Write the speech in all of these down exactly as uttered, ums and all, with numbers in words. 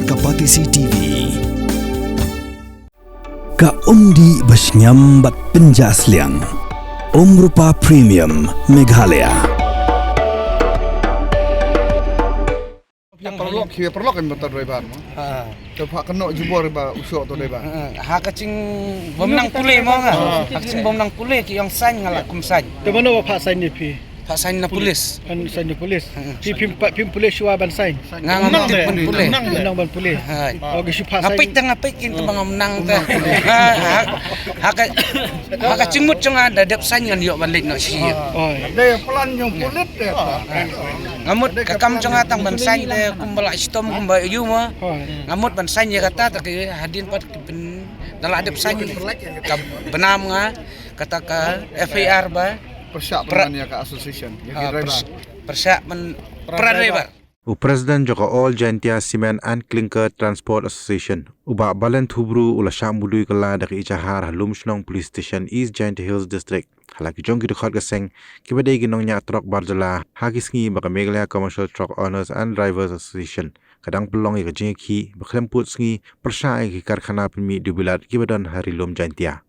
Ka Batesi T V. Ka umdih ba shngiam bad pynjah sliang. Umrupa Premium Meghalaya. Phi paralok, phi paralok in bynta driver mo. Ha. Te pha kynnoh jubor ba u shoh to driver. Ha, ha ka jingbymnang pule mo nga. Ha. Ha ka jingbymnang pule ki ong sign nga la kum sign. Te mano ba pha sign ïa phi? Pha sign na police. Pha sign na police. Hmm. Phi, phim, phim police shuwa ban sign? Nga, nga, ym tip ban pule. Ym nang ban pule. Hai. Oh, ki shu pha sign. Nga peit te nga peit kin te ba ngam nang te. Ha, ha, ha ka, ha ka jingmut jong nga da dep sign ngan ïoh ban leit noh shi ïing. Oh. Dei plan jong pulit te. Nga mut ka kam jong nga tang ban sign te kumba la shitom kumba ïoh mo. Oh. Nga mut ban sign ïa kata te ki hadien pat ki pyn, da la dep sign ka bynam nga kata ka F I R ba. Pyrshah pynban ïa ka association, ïa ki driver. Pyrshah pyn, para driver. U President jong ka All Jaintia Cement and Clinker Transport Association, u Bah Balen Thubru, u la shah mudui kylla da ka ejahar ha Lumshnong Police Station, East Jaintia Hills District, ha la ki jong ki dkhot ka seng kiba dei ki nongñiah trok bar jylla, ha ki sngi ba ka Meghalaya Commercial Truck Owners and Drivers Association ka dang pynlong ïa ka jingïakhih ba khlem pud sngi pyrshah ïa ki karkhana pynmih dewbilat kiba don ha Ri Lum Jaintia.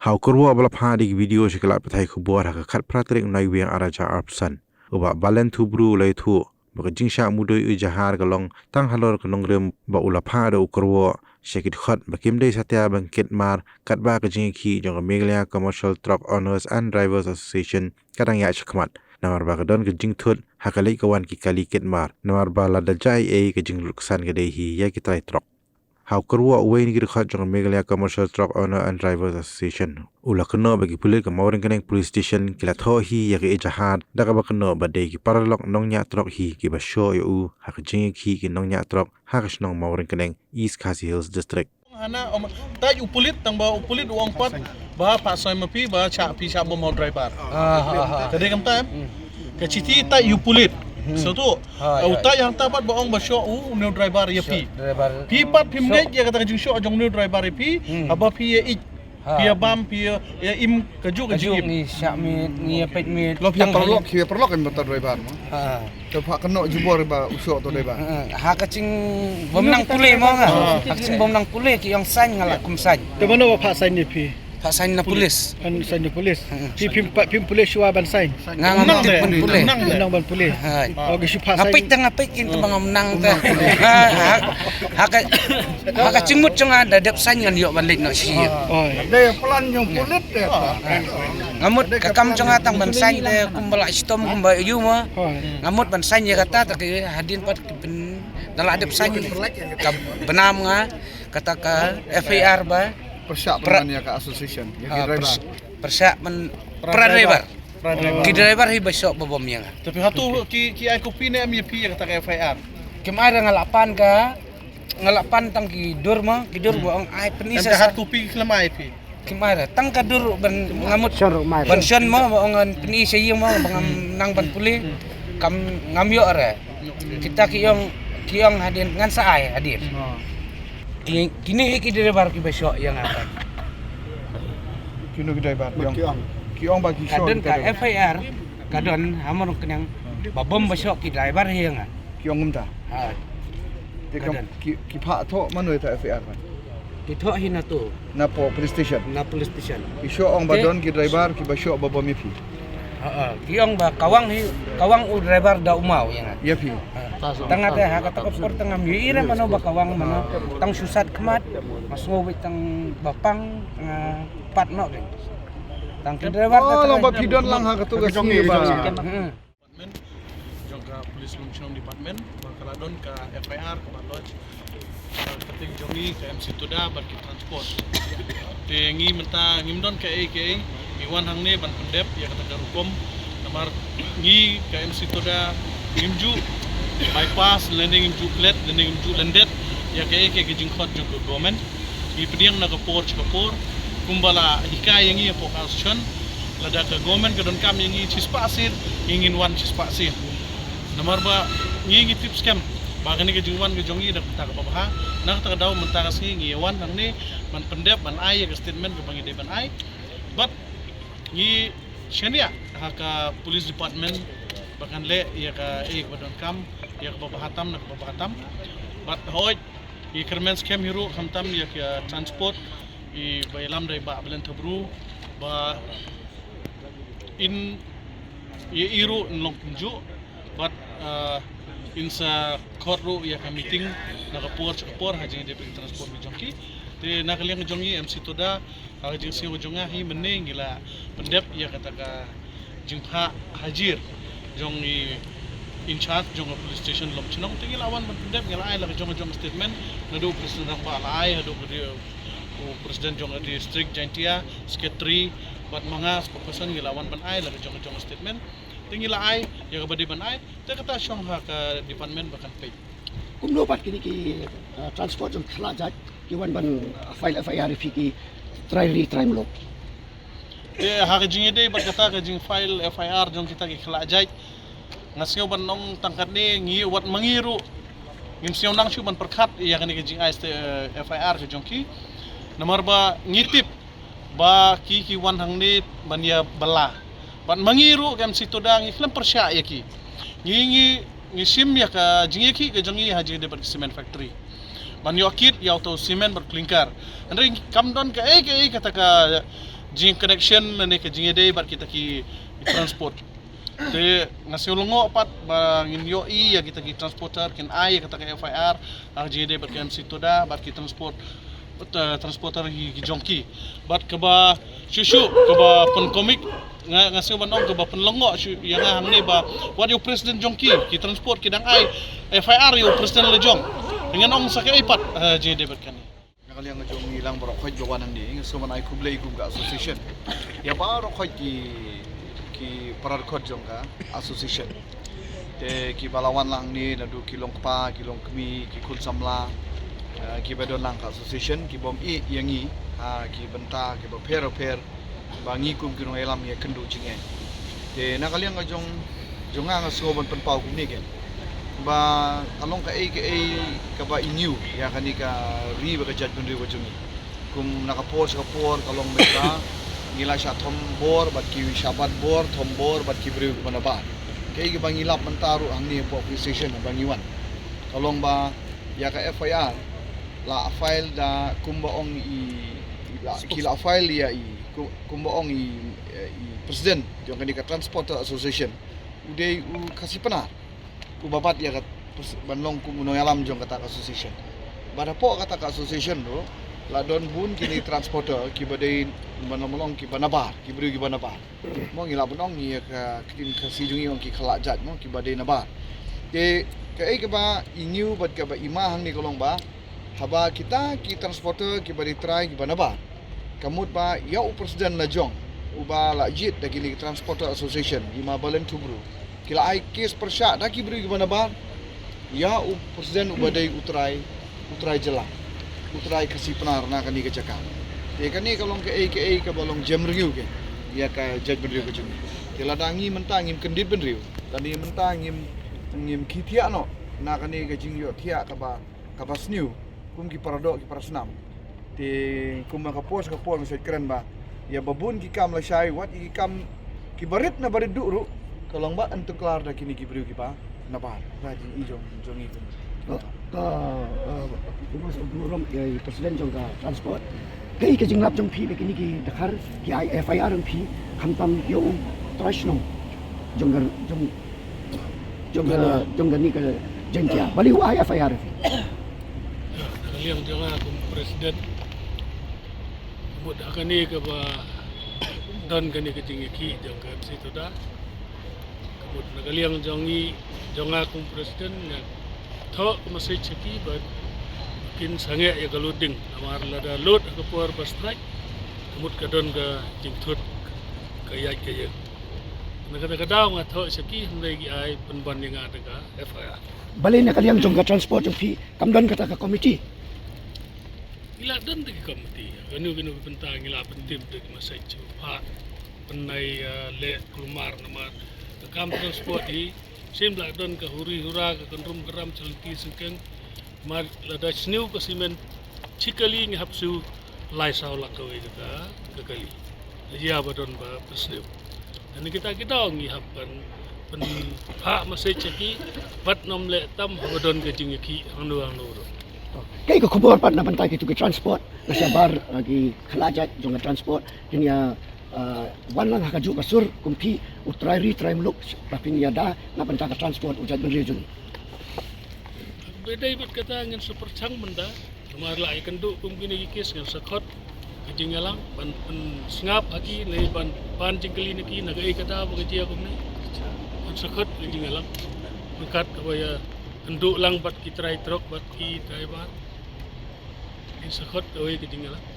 Ha u kyrwoh ba la phah da ki video sha ki lad pathai khubor ha ka khatphra tarik Naiwieng ar hajar arphew san, u Bah Balen Thubru u la ïathuh ba ka jingshah mudui ejahar ka long tang halor ka nongrim, ba u la phah da u kyrwoh sha ki dkhot ba kim dei satia ban kit mar katba ka jingïakhih jong ka Meghalaya Commercial Truck Owners and Drivers Association ka dang ïaid shakhmat, namar ba ka don ka jingthut ha ka leit ka wan ki kali kit mar, namar ba lada jia ei ei ka jinglut ksan ka dei hi ïa ki trai trok. Ha u kyrwoh, uwei na ki dkhot jong ka Meghalaya Commercial Truck Owner and Drivers Association, u la kynnoh ba ki pulit ka Mawryngkneng Police Station ki la thoh hi ïa ka ejahar da kaba kynnoh ba dei ki paralok nongñiah trok hi kiba shoh ïa u ha ka jingïakhih ki nongñiah trok ha ka shnong Mawryngkneng, East Khasi Hills District. Hana, um, tait u pulit, tang ba u pulit u ong pat ba pha soi ma phi ba shah, phi shah bom ha u driver. Ah, ha, ha. Ka dei kumta em? Hmm. Ka shithi tait u pulit. Hmm. Satu. Ha, u tait hangta pat ba ong ba shoh u, une u driver ïa phi. Shoh driver. Phi pat phim ngeit ïa kata ka jingshoh jong une u driver ïa phi. Hmm. Haba phi ïa ïeit. Ha. Phi ïa bam, phi ïa, ïa im kajuh ka jingim. Ngi shah miet, ngi ïa peit miet. Lo phi paralok, phi paralok em bynta driver mo. Ha. Te pha kynnoh jubor ba u shoh to driver. Ha, ha ka jingbymnang pule mo nga. Ha. Ha ka jingbymnang pule ki ong sign nga la kum sign. Te mano ba pha sign ïa phi? Pha sign na police. Pha sign na police. Hmm. Phi, phim, phim police shuwa ban sign? Nga, nga, ym tip ban pule. Ym nang ban pule. Hai. Oh, ki shu pha sign. Nga peit te nga peit kin te ba ngam nang te. Ha, ha, ha ka, ha ka jingmut jong nga da dep sign ngan ïoh ban leit noh shi ïing. Oh. Dei plan jong pulit te. Nga mut ka kam jong nga tang ban sign te kumba la shitom kumba ïoh mo. Oh. Nga mut ban sign ïa kata te ki hadien pat ki pyn, da la dep sign ka bynam nga kata ka F I R ba. Pyrshah pynban ïa ka association, ïa ki driver. Pyrshah pyn, para driver. Para driver. Ki driver hi ba shoh ba bom ïa nga. Tapi hato ki, ki ai copy ne em ïa phi ïa kata ka F I R? Kim ai, nga la pan ka, nga la pan tang ki dur mo, ki dur ba ong ai pyni sa. Em ka hard copy khlem ai phi? Kim ai re, tang ka dur ban nga mut ban shon mo, ba ong ngan pyni sha ïing mo, ba ngam nang ban pule. Kam, ngam ïoh re. Kita ki ong, ki ong hadien ngan sa ai hadien. Ki, kine hi ki driver kiba shoh ïa nga. Kino ki driver ki ong? Ki ong ba ki shoh. Ka don ka F I R, ka don ha Mawryngkneng ba bom ba shoh ki driver hi ïa nga. Ki ong kumta. Ha. Te ka don. Ki, ki phah thoh mano ïa ta F I R ba? Ki thoh hi na tu. Na po police station. Na police station. Ki shoh ong ba don ki driver kiba shoh ba bom ïa phi. Ha, ha. Ki ong ba kawang hi, kawang u driver da u maw ïa nga. Ïa phi. Ha. Tang nga te ha kata ka por te ngam ïohi re mano ba kawang mano. Tang shu sat khmat, nga sngew beit tang ba pang, nga pat noh ri. Tang ki driver te. Oh, long ba phi don lang ha katu ka sngi ba. Hmm. Department, jong ka Police Lumshnong Department, ba ka la don ka F I R kaba lodge, ah, kyrteng jong ngi ka M C Tuda bad ki transport. Te ngi mynta ngim don kaei kaei, ngi wan hangne ban pyndep ïa kata ka rukom. Namar ngi ka M C Tuda ngim ju bypass lane ngim ju klet lane ngim ju lyndet ïa kaei kaei ka jingkhot jong ka government. Ngi pdiang na ka por sha ka por kumba la hikai ïa ngi hapoh ka association. Lada ka government ka donkam ïa ngi shispah sien, ngi ngin wan shispah sien. Namar ba ngi ngi tip skhem ba kane ka jingwan ka jong ngi da ka bynta kaba bha. Na kata ka daw mynta ka sngi ngi wan hangne ban pyndep, ban ai ïa ka statement kaba ngi dei ban ai. Bad ngi shaniah ha ka police department ba kan leh ïa kaei kaba donkam, ïa kaba bha tam na kaba bha tam. Bad hooid Ngi kyrmen skhem hi ruh khamtam ïa ka transport, i ba ïalam da i Bah Belen Thabru, ba in ïa i ruh in long kumjuh, bad, ah, in sa khot ruh ïa ka meeting na ka por sha ka por ha jingïadei bad ka transport ka jong ki. Te na ka liang ka jong ngi M C Toda, ha ka jingsngew ka jong nga hi mynne ngi la pyndep ïa kata ka jingphah hajir jong i in charge jong ka police station Lum Chnong. Te ngi la wan ban pyndep, ngi la ai la ka jong ka jong ka statement, naduh u president rangbah la ai haduh ka di-, u president jong ka district Jaintia, secretary, bad ma nga spokesperson ngi la wan ban ai la ka jong ka jong ka statement. Te ngi la ai ïa kaba dei ban ai, te kata shong ha ka department ba kan peit. Kumno pat kine ki, uh, transport jong ki khlad jait ki wan ban, uh, file F I R ïa phi ki trai ri trai mluk? Te ha ka jingïadei bad kata ka jingfile F I R jong kita ki khlad jait, nga sngew ban ong tang katne, ngi wat ma ngi ruh ngim sngew nang shuh ban pyrkhat ïa kane ka jingai sta-, eh, F I R ka jong ki. Namar ba ngi tip ba ki ki wan hangne ban ïa bylla. Bad ma ngi ruh ka M C Toda ngi khlem pyrshah ïa ki. Ngi, ngi, ngi shim ïa ka jingïakhih ka jong ngi ha jingïadei bad ka cement factory ban ïoh kit ïa uto u cement bad clinker. Hynrei kam don kaei kaei kata ka jing connection lane ka jingïadei bad kita ki transport. Te nga sngew lyngngoh pat ba ngin ïohi ïa kita ki transporter kin ai ïa kata ka F I R ha ka jingïadei bad ka M C Toda bad ki transport, eh, transporter ki, ki jong ki. Bad kaba shuh shuh kaba pynkomik, nga, nga sngew ban ong kaba pynlyngngoh shuh ïa nga hangne ba wat ïa u president jong ki, ki transport ki dang ai F I R ïa u president la jong. Ngan ong sa kaei pat, eh, jingïadei bad kane. Na ka liang ka jong ngi lang baroh khoit ba wan hangne, nga sngew ban ai khublei kum ka association ïa baroh khoit ki, ki para dkhot jong ka association. Te kiba la wan lang hangne naduh ki long kpa, ki long kmie, ki khun samla, eh, kiba don lang ka association, ki bym ïeh ïa ngi ha ki bynta kiba pher pher, ba ngi kum ki nongïalam ïa kynduh jingeh. Te na ka liang ka jong, jong nga nga sngew ban pynpaw kumne kein, ba ka long kaei kaei kaba i ñiew ïa kane ka ri bad ka jaitbynriew ka jong ngi. Kum na ka por sha ka por ka long mynta ngi la shah thombor bad ki shah batbor, thombor bad ki briew kiba nabar. Kaei kaba ngi lap mynta ruh hangne hapoh police station ba ngi wan, ka long ba ïa ka F I R la file da kumba ong i, i la, ki la file ïa i, ku-, kumba ong i, eh, i president jong kane ka Transporter Association, u dei u Khasi Pnar, uba bat ïa ka pres-, ban long kum u nongïalam jong kata ka association. Bad hapoh kata ka association ruh la don bun kine transporter kiba dei ban long, ban long kiba nabar, ki briew kiba nabar. Mo, ngi lah ban ong ïa ka ktien Khasi jong ngi ong ki khlad jait mo, kiba dei nabar. Te kaei kaba i ñiew bad kaba i ma hangne ka long ba haba kita ki transporter kiba dei trai kiba nabar, ka mut ba ïa u president la jong uba la jied da kine ki Transporter Association, i ma Balen Tubru, ki la ai case pyrshah da ki briew kiba nabar ïa u president uba dei u trai, u trai jylla, u trai Khasi Pnar na kane ka jaka. Te kane ka long kaei kaei kaba long jemriew kein ïa ka jaitbynriew ka jong ngi. Te lada ngi mynta ngim kyndit bynriew, lada ngi mynta ngim, ngim khie thiah noh na kane ka jingïohthiah kaba, kaba sniew kum ki paradoh ki parasnam. Te kum ka por sha ka por nga sngewkren ba ïa ba bun ki kam lashai, wat ïa ki kam kiba rit na ba rit duh ruh, ka long ba yn tyngklar da kine ki briew kiba nabar. Ka jingi jong, jong ngi kum ka, ka, uh, kum u burom ïa i president jong ka transport. Kaei ka jinglap jong phi ba kine ki dkhar ki ai F I R ïa phi, khamtam ïa u trai shnong jong ka, jong, jong ka, jong kane ka Jaintia, balei u ai F I R ïa phi? Na ka liang jong nga kum president, ka mut ha kane kaba don kane ka jingïakhih jong ka M C Toda, ka mut na ka liang jong ngi, jong nga kum president, nga thoh ka message sha ki ba kin sangeh ïa ka loading, namar lada load ha ka por ba strike, ka mut ka don ka jingthut ka ïaid ka ïeng. Na kata ka daw nga thoh sha ki, hynrei ki ai pynban ïa nga da ka F I R. Balei na ka liang jong ka transport jong phi kam don kata ka committee? Ngi la don da ki committee. Kano kano ka bynta ngi la pyntim da ki message sha u phah, pynai, eh, leh kulmar, namar ka kam transport hi shim la don ka huri hura, ka kynrum kynram, sha lynti syngkien. Namar lada sniew ka cement shi kali ngi hap siew lai saw lak kawei ka, ka kali. Ïa ba don ba pynsniew. Hynrei kita ki daw ngi hap ban pynphah message sha ki bad ym leh tam haba don ka jingïakhih hangno hangno ruh. Kaei ka khubor pat na bynta kitu ki transport, na shabar, uh, ki khlajait jong ka transport, kin ïa, uh, wan lang ha kajuh ka sur kum phi u trai ri trai muluk, ba phin ïada na bynta ka transport u jaitbynriew jong ngi. Ba dei bad kata ngin sa pyrshang mynta, namar la ïa kynduh kum kine ki kes ngin sa khot ka jingïalang ban pynsngap ha ki ne ban pan jingkylli na ki na kaei kata ba ka jia kumne. Ngin sa khot ka jingïalang. Ryngkat kaba ïa kynduh lang bad ki trai trok bad ki driver. Ngin sa khot kawei ka jingïalang.